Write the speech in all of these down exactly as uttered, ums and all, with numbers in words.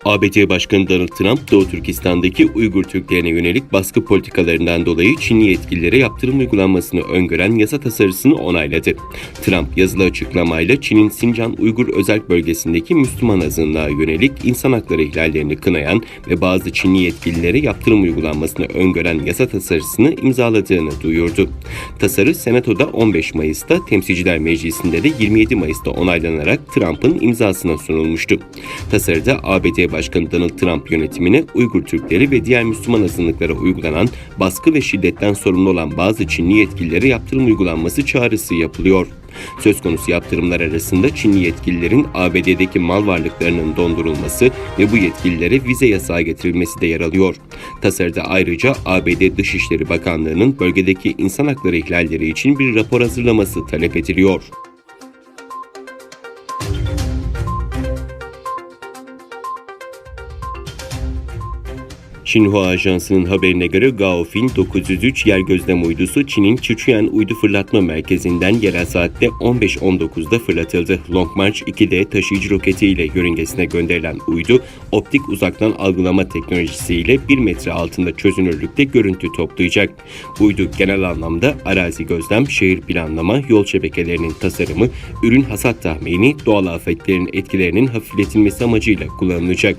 A B D Başkanı Donald Trump, Doğu Türkistan'daki Uygur Türklerine yönelik baskı politikalarından dolayı Çinli yetkililere yaptırım uygulanmasını öngören yasa tasarısını onayladı. Trump yazılı açıklamayla Çin'in Sincan Uygur Özerk Bölgesi'ndeki Müslüman azınlığa yönelik insan hakları ihlallerini kınayan ve bazı Çinli yetkililere yaptırım uygulanmasını öngören yasa tasarısını imzaladığını duyurdu. Tasarı Senato'da on beş Mayıs'ta, Temsilciler Meclisi'nde de yirmi yedi Mayıs'ta onaylanarak Trump'ın imzasına sunulmuştu. Tasarıda A B D Başkanı Donald Trump yönetimine Uygur Türkleri ve diğer Müslüman azınlıklara uygulanan baskı ve şiddetten sorumlu olan bazı Çinli yetkililere yaptırım uygulanması çağrısı yapılıyor. Söz konusu yaptırımlar arasında Çinli yetkililerin A B D'deki mal varlıklarının dondurulması ve bu yetkililere vize yasağı getirilmesi de yer alıyor. Tasarıda ayrıca A B D Dışişleri Bakanlığı'nın bölgedeki insan hakları ihlalleri için bir rapor hazırlaması talep ediliyor. Xinhua Ajansı'nın haberine göre, Gaofen dokuz yüz üç yer gözlem uydusu Çin'in Sichuan uydu fırlatma merkezinden yerel saatte on beş on dokuzda fırlatıldı. Long March iki D taşıyıcı roketi ile yörüngesine gönderilen uydu, optik uzaktan algılama teknolojisiyle bir metre altında çözünürlükte görüntü toplayacak. Uydu genel anlamda arazi gözlem, şehir planlama, yol şebekelerinin tasarımı, ürün hasat tahmini, doğal afetlerin etkilerinin hafifletilmesi amacıyla kullanılacak.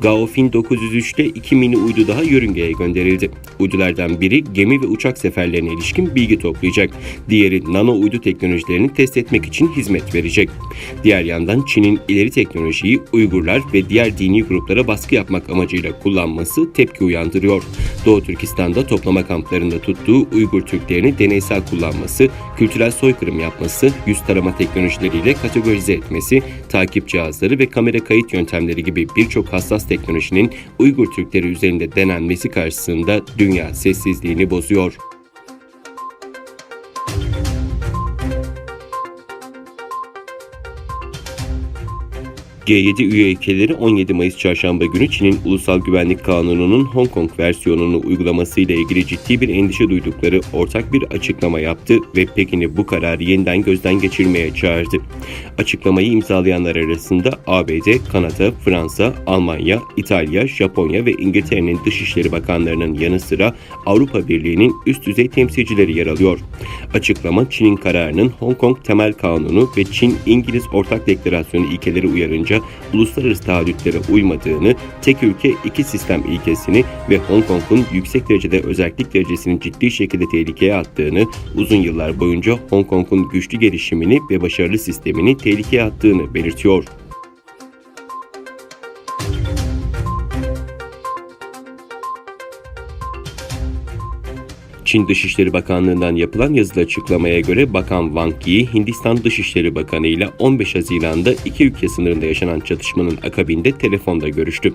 Gaofen dokuz yüz üçte iki mini uydu daha yörüngeye gönderildi. Uydulardan biri gemi ve uçak seferlerine ilişkin bilgi toplayacak. Diğeri nano uydu teknolojilerini test etmek için hizmet verecek. Diğer yandan Çin'in ileri teknolojiyi Uygurlar ve diğer dini gruplara baskı yapmak amacıyla kullanması tepki uyandırıyor. Doğu Türkistan'da toplama kamplarında tuttuğu Uygur Türklerini deneysel kullanması, kültürel soykırım yapması, yüz tarama teknolojileriyle kategorize etmesi, takip cihazları ve kamera kayıt yöntemleri gibi birçok hassas teknolojinin Uygur Türkleri üzerinde denenmesi karşısında dünya sessizliğini bozuyor. G yedi üye ülkeleri on yedi Mayıs çarşamba günü Çin'in Ulusal Güvenlik Kanunu'nun Hong Kong versiyonunu uygulaması ile ilgili ciddi bir endişe duydukları ortak bir açıklama yaptı ve Pekin'i bu kararı yeniden gözden geçirmeye çağırdı. Açıklamayı imzalayanlar arasında A B D, Kanada, Fransa, Almanya, İtalya, Japonya ve İngiltere'nin Dışişleri Bakanlarının yanı sıra Avrupa Birliği'nin üst düzey temsilcileri yer alıyor. Açıklama, Çin'in kararının Hong Kong Temel Kanunu ve Çin-İngiliz Ortak Deklarasyonu ilkeleri uyarınca uluslararası taahhütlere uymadığını, tek ülke iki sistem ilkesini ve Hong Kong'un yüksek derecede özellik derecesini ciddi şekilde tehlikeye attığını, uzun yıllar boyunca Hong Kong'un güçlü gelişimini ve başarılı sistemini tehlikeye attığını belirtiyor. Çin Dışişleri Bakanlığı'ndan yapılan yazılı açıklamaya göre Bakan Wang Yi, Hindistan Dışişleri Bakanı ile on beş Haziran'da iki ülke sınırında yaşanan çatışmanın akabinde telefonda görüştü.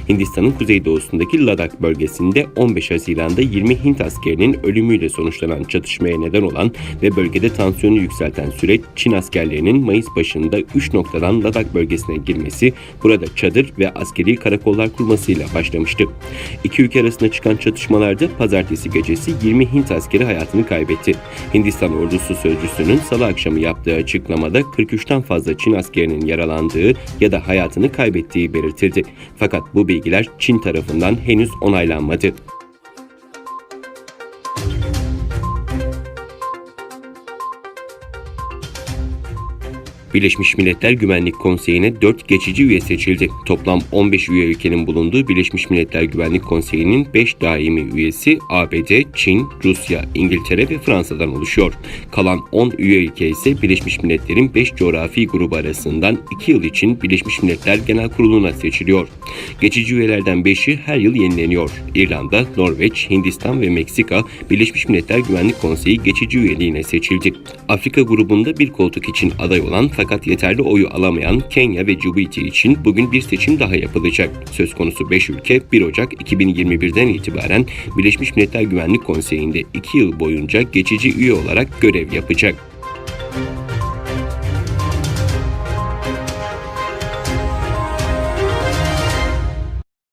Hindistan'ın kuzeydoğusundaki Ladak bölgesinde on beş Haziran'da yirmi Hint askerinin ölümüyle sonuçlanan çatışmaya neden olan ve bölgede tansiyonu yükselten süreç, Çin askerlerinin Mayıs başında üç noktadan Ladak bölgesine girmesi, burada çadır ve askeri karakollar kurmasıyla başlamıştı. İki ülke arasında çıkan çatışmalarda pazartesi gecesi yirmi Hint askeri hayatını kaybetti. Hindistan ordusu sözcüsünün salı akşamı yaptığı açıklamada kırk üçten fazla Çin askerinin yaralandığı ya da hayatını kaybettiği belirtildi. Fakat bu bilgiler Çin tarafından henüz onaylanmadı. Birleşmiş Milletler Güvenlik Konseyi'ne dört geçici üye seçildi. Toplam on beş üye ülkenin bulunduğu Birleşmiş Milletler Güvenlik Konseyi'nin beş daimi üyesi A B D, Çin, Rusya, İngiltere ve Fransa'dan oluşuyor. Kalan on üye ülke ise Birleşmiş Milletler'in beş coğrafi grubu arasından iki yıl için Birleşmiş Milletler Genel Kurulu'na seçiliyor. Geçici üyelerden beşi her yıl yenileniyor. İrlanda, Norveç, Hindistan ve Meksika Birleşmiş Milletler Güvenlik Konseyi geçici üyeliğine seçildi. Afrika grubunda bir koltuk için aday olan fakat yeterli oyu alamayan Kenya ve Cibuti için bugün bir seçim daha yapılacak. Söz konusu beş ülke bir Ocak iki bin yirmi birden itibaren Birleşmiş Milletler Güvenlik Konseyi'nde iki yıl boyunca geçici üye olarak görev yapacak.